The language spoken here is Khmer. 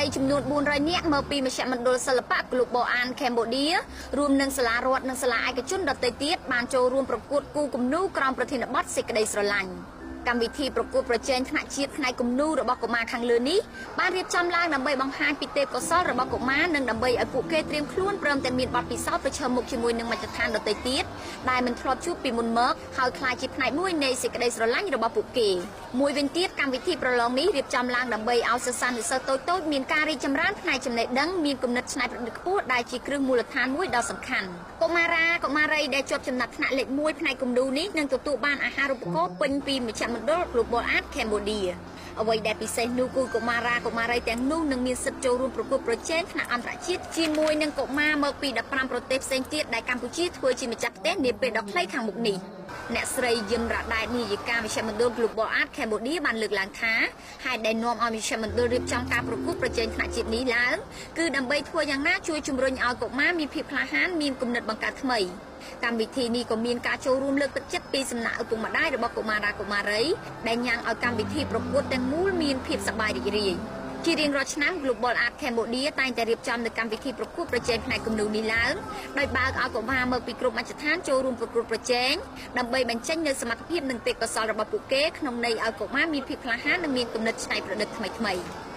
រីចំនួន400នាក់មកពីមជ្ឈមណ្ឌលសិល្បៈ Global Art Cambodia រួមនឹងសាលារដ្ឋនិងសាលាឯកជនដទៃទៀតបានចូលរួមប្រកួតគូគំនូរក្រោមប្រធានបទសេចក្តីស្រឡាញ់។ កម្មវិធីប្រកួតប្រជែងថ្នាក់ជាតិផ្នែកគំនូររបស់កុមារខាងលើនេះបានរៀបចំឡើងដើម្បីបង្ហាញពីទេពកោសល្យរបស់កុមារនិងដើម្បីឲ្យពួកគេត្រៀមខ្លួនព្រមទាំងមានបទពិសោធន៍ប្រឈមមុខជាមួយនឹងមជ្ឈដ្ឋានដទៃទៀតដែលមិនធ្លាប់ជួបពីមុនមកហើយក្លាយជាផ្នែកមួយនៃសេចក្តីស្រឡាញ់របស់ពួកគេ។ មួយវិញទៀតកម្មវិធីប្រឡងនេះរៀបចំឡើងដើម្បីឲ្យសិស្សានុសិស្សតូចៗមានការរីកចម្រើនផ្នែកចំណេះដឹងមានគំនិតច្នៃប្រឌិតខ្ពស់ដែលជាគ្រឹះមូលដ្ឋានមួយដ៏សំខាន់។ កុមារាកុមារីដែលជាប់ចំណាត់ថ្នាក់លេខ1ផ្នែកគំនូរនេះនឹងទទួលបានអាហារូបករណ៍ពេញពីមជ្ឈមណ្ឌល Global Art Cambodia។ អ្វីដែលពិសេសនោះគឺកុមារាកុមារីទាំងនោះនឹងមានសិទ្ធិចូលរួមប្រកួតប្រជែងថ្នាក់អន្តរជាតិជាមួយនឹងកុមារមកពី15ប្រទេសផ្សេងទៀតដែលកម្ពុជាធ្វើជាម្ចាស់ផ្ទះនាពេលដ៏ខ្លីខាងមុខនេះ។ អ្នកស្រីយឹមរ៉ាដែតនាយិកាមជ្ឈមណ្ឌល Global Art Cambodia បានលើកឡើងថាហេតុដែលនាំឲ្យមជ្ឈមណ្ឌលរៀបចំការប្រកួតប្រជែងថ្នាក់ជាតិនេះឡើងគឺដើម្បីធ្វើយ៉ាងណាជួយជំរុញឲ្យកុមារមានភាពក្លាហានមានគំនិតបង្កើតថ្មី។ កម្មវិធីនេះក៏មានការចូលរួមលើកទឹកចិត្តពីសំណាក់ឪពុកម្ដាយរបស់កុមារាកុមារីដែលញ៉ាំងឲ្យកម្មវិធីប្រកួតទាំងមូលមានភាពសប្បាយរីករាយ។ ជារៀងរាល់ឆ្នាំ Global Art Cambodia តែងតែរៀបចំនូវកម្មវិធីប្រកួតប្រជែងផ្នែកគំនូរនេះឡើងដោយបើកឲ្យកុមារមកពីគ្រប់មជ្ឈដ្ឋានចូលរួមប្រកួតប្រជែងដើម្បីបញ្ចេញនូវសមត្ថភាពនិងទេពកោសល្យរបស់ពួកគេក្នុងន័យឲ្យកុមារមានភាពក្លាហាននិងមានគំនិតច្នៃប្រឌិតថ្មីៗ។